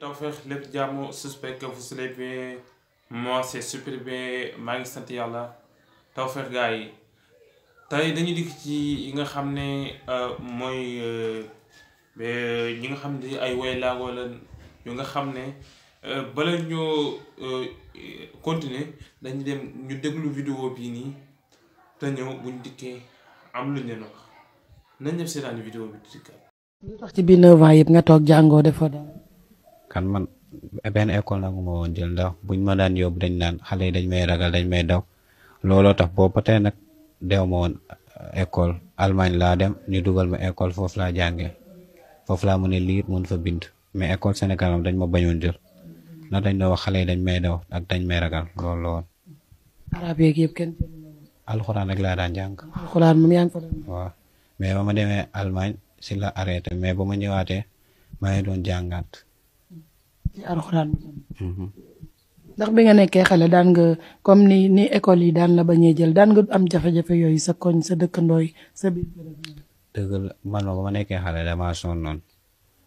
Tawfekh lépp jàmm suspect que vous allez bien moi c'est super bien maa ngi sant yàlla Tawfekh gars yi tey dañuy dikk ci yi nga xam ne mooy ñi nga xam ne ay woy laagoo la yu nga xam ne bala ñoo continuer dañu dem ñu déglu vidéo bii nii te ñëw buñ dikkee am luñ leen wax nañ def seetaan vidéo bi dikkaat. lu tax ci biir 9 ans yëpp nga toog jàngoo defoo dara. kan man benn école nag ma woon jël ndax buñ ma daan yóbbu dañ naan xale yi dañ may ragal dañ may daw looloo tax boobu ba tey nag dew ma woon école Allemagne laa dem ñu dugal ma école foofu laa jàngee foofu laa mën a lire mën fa bind mais école Sénégal moom dañ ma bañoon jël ndax dañ doon wax xale yi dañ may daw ak dañ may ragal loolu la woon. arab yeeg yëpp kenn. alxuraan rek laa daan jàng. alxuraan moom yaa ngi ko doon. waaw mais ba ma demee Allemagne si la arrêté mais ba ma ñëwaatee maa ngi doon jàngaat. ci alxuraan ndax bi nga nekkee xale daan nga comme ni école yi daan la bañee jël daan nga am jafe-jafe yooyu sa koñ sa dëkkandoo yi sa biir. dëgg la man ba ma nekkee xale damaa sonnoon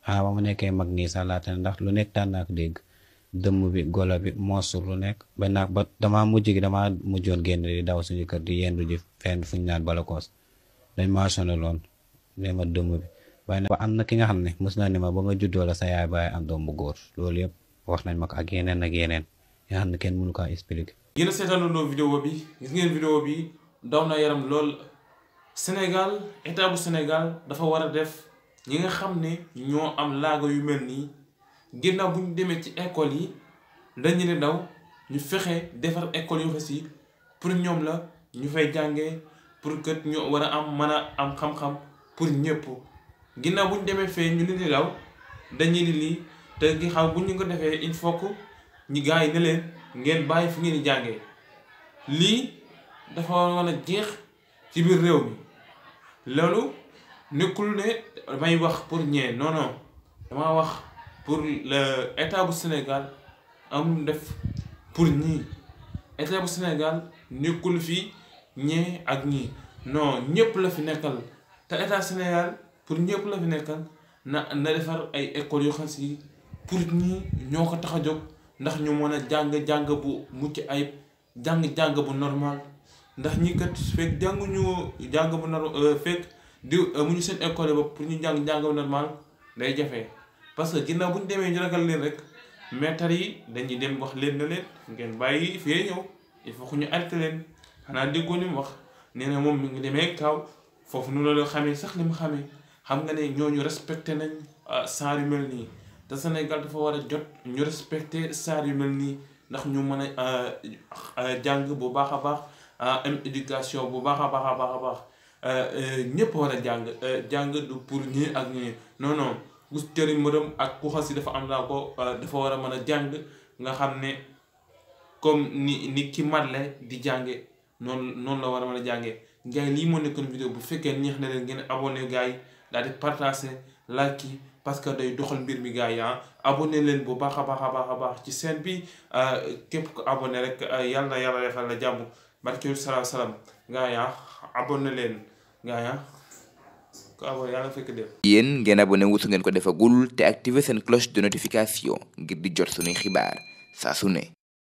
ba ma nekkee mag nii sax laata ndax lu nekk daan naa ko dégg dëmm bi golo bi mosul lu nekk ba damaa mujjoon génn di daw suñu kër di yendu ji fenn fuñ naan balakoos dañ maa sonaloon ne ma dëmm bi waaye nag am na ki nga xam ne mos na ne ma ba nga juddoo la sa yaay baay am doom bu góor loolu yëpp wax nañ ma ko ak yeneen nga xam ne kenn mënu ko expliquer. yéen a seetaanandoo vidéo bi gis ngeen vidéo bi daw na yaram lool Sénégal état bu Sénégal dafa war a def ñi nga xam ne ñoo am laago yu mel nii ginnaaw bu ñu demee ci école yi dañu ne daw ñu fexe defar école yu xas yi pour ñoom la ñu fay jàngee pour que ñu war a mën a am xam-xam pour ñëpp ginnaaw bu ñu demee fee ñu ne daw dañu ni lii te gi xam bu ñu ko defee il faut que ñi gars yi ne leen ngeen bàyyi fi ngeen di jàngee lii dafa war a jeex ci biir réew mi loolu nekkul ne damay wax pour ñee non non dama wax pour le état bu Sénégal am def pour ñii état bu Sénégal nekkul fi ñee ak ñii non ñëpp la fi nekkal te état Sénégal pour ñëpp la fi nekkal na defar ay écoles yu xas yi pour ñii ñoo ko tax a jóg ndax ñu mën a jàng bu mucc ayib jàng bu normal ndax ñi kat fekk jànguñu jàng bu normal fekk di amuñu seen école ba pour ñu jàng bu normal day jafe parce que ginnaaw bu ñu demee ñu ragal leen rek maître yi dañuy dem wax leen na leen ngeen bàyyi fee ñëw il faut que ñu arrêté leen xanaa déggoo ni mu wax nee na moom mi ngi demee kaw foofu nu la xamee sax li mu xamee xam nga ne ñooñu respecté nañ saar yu mel nii te Sénégal dafa war a jot ñu respecté saar yu mel nii ndax ñu mën a jàng bu baax a baax am éducation bu baax a baax ñëpp war a jàng du pour ñi ak ñi non non ku cëri mbërëm ak ku xas yi dafa am naa ko dafa war a mën a jàng nga xam ne comme ni ki marle di jànge noonu la war a mën a jàngee gars yi lii moo nekkoon vidéo bu fekkee neex na leen ngeen abonné gars yi daal di partagé like yi parce que day doxal mbir mi gars yi abonné leen bu baax a baax ci chaîne bi képp ko abonné rek yàlla na yàlla defal la jàmm barkeel salaam gars yi abonné leen gars yi ko abonné yàlla fekk def. yéen ngeen abonné wu su ngeen ko defagul te activer seen cloche de notification ngir di jot suñuy xibaar saa su ne.